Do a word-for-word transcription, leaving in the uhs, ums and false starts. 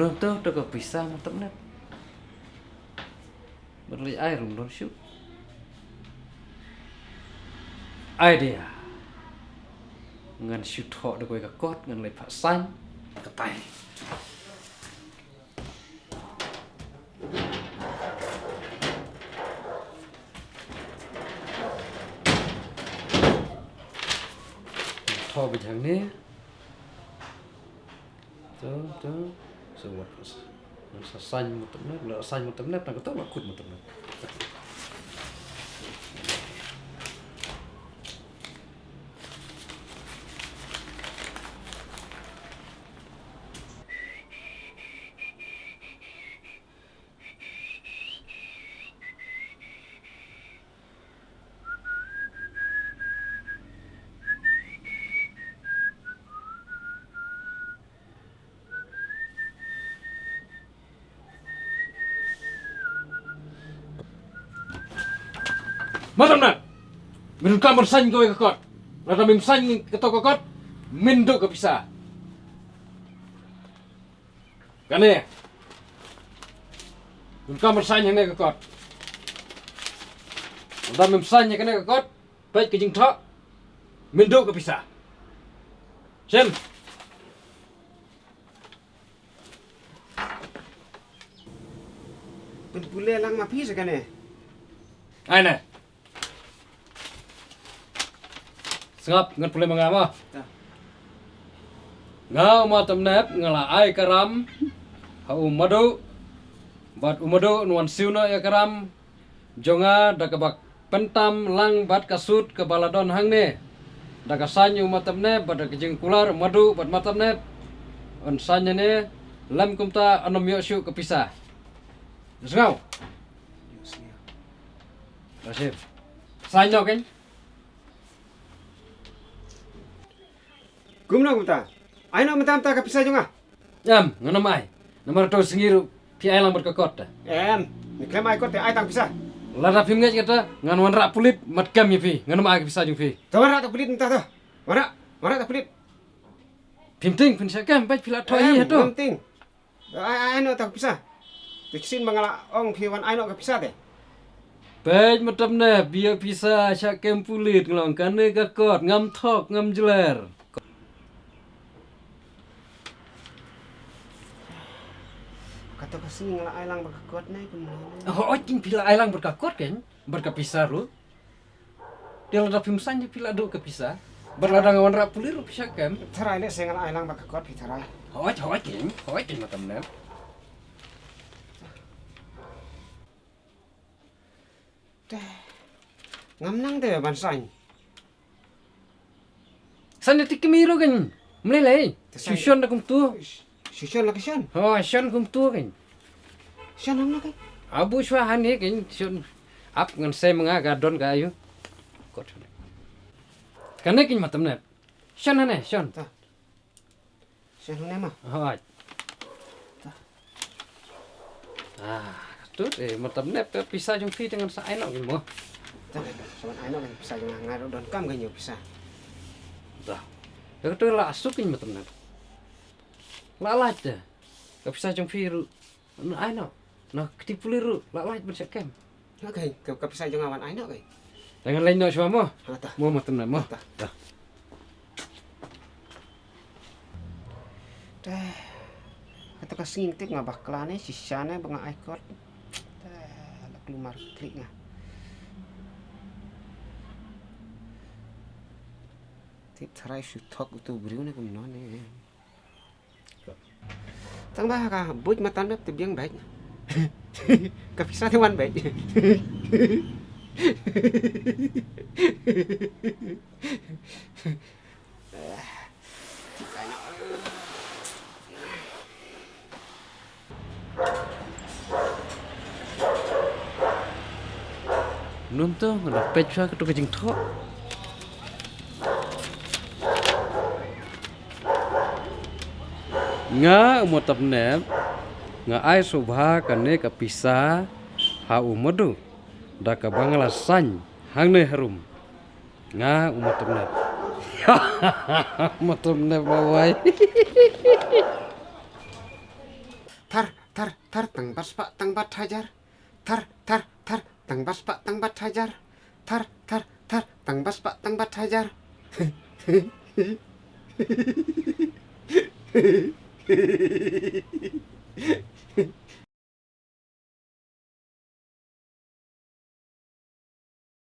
Don to, to ka pisa ma Tymnep. Bad lei ai ruh ym don shuh. Idea. Ngan shu thoh da kawei ka kot, ngan leit phah sign. Katai. Thoh beit hangne. To, to. So wat. Ngan sa sign ma Tymnep, la sign ma Tymnep, nang kato la kut ma Tymnep. Ma Tymnep, me donkam ban sign kawei ka kot. Lada mem sign kato ka kot, men duh ka pisa. Kane. Me donkam ban sign hangne ka kot. Lada mem sign kane ka kot, peit ka jingthoh, men duh ka pisa. Shim. Pynpule lang ma phi sa kane. Ai ne. Sngap, ngan pule ma nga mo. Ta. Nga u ma Tymnep nga la ai ka ram ha u Madu. Bad u Madu un wan siew noh ïa ka ram jong nga da kaba pyntam lang bad ka sut kaba la don hangne. Da ka sign u ma Tymnep bad da ka jingkular u Madu bad ma Tymnep. Un sign ne lem kumta un ym ïoh shuh ka pisa. Sngew. Rashid. Sign noh kein. Kumno kumta? Ai noh mynta mynta ka pisa jong nga. Em, ngan ym ai. Namar to sngi ruh phi ai lang bad ka kot te. Em, ni khlem ai kot te ai tang pisa. Lada phim ngeit kata, ngan wanrah pulit mat kem ïa phi. Ngan ym ai ka pisa jong phi. To wanrah ta pulit mynta to. Wanrah, wanrah ta pulit. Phim ting phin shah kem, peit phi la thoh hi ha to. Em, ngam ting. Ai, ai, ai noh ta ka pisa. Te shisien ma nga la ong phi wan ai noh ka pisa te. Peit ma Tymnep, ïa pisa shah kem pulit nglong kane ka kot, ngam thok, ngam jler. Kato ka sngi nga la ai lang bad ka kot ne kumno ne? Hooid, kein phi la ai lang bad ka kot kein, bad ka pisa ruh. Te lada phim sign phi la duh ka pisa. Bad lada nga wanrah pulit ruh phi shah kem. Tharai lehse nga la ai lang bad ka kot phi tharai. Hooid, hooid kein, hooid kein ma Tymnep. Te. Ngam nang te ban sign. Sign te kmie ruh kein. Mlei lei. Te sign. Shu shon da kumtu. Shu shon la ka shon. Ho, shon kumtu kein. Shon hangne kein. Abu shwa hangne kein shon. Ap ngan sei ma nga ka don ka aïu. Kot. Kane kein ma Tymnep. Shon hangne, shon. Ta. Shon hangne ma. Hooid. Ta. Ah, tut, eh, ma Tymnep, eh, pisa jong phi te ngan sa ai noh kein mo. Ta, sa wan ai noh kein pisa jong nga, nga ruh donkam kein ïa u pisa. Ta. Te kato la suk kein ma Tymnep. La lait te. Ka pisa jong phi ruh. Ngan ai noh. Na kti pulit ruh la lait ban shah kem. Ka, ka, ka pisa jong nga wan ai noh ka. Te ngan leit noh shuwa mo. Ha ta. Mo ma Tymnep mo. Ha ta. Ta. Ta. Kato ka sngi tip nga bakla ne shisha ne ba nga ai kot. Ta. La kulmar klik nga. Tip tharai shu thok uto u briew ne kumno ne. Tang ba ka buit ma Tymnep te biang beit. Ka pisa te wan beit. Nunto nga la peit shuwa kato ka jingthoh. Nga u ma Tymnep nga ai sngewbha kane ka pisa ha u Madu da kaba nga la sign hangne harum. Nga u ma Tymnep. Ma Tymnep lawei. Thar tang bat spah tang bat hajar. Thar, thar, thar, tang bat spah tang bat hajar. Thar, thar, thar, tang bat spah tang bat hajar.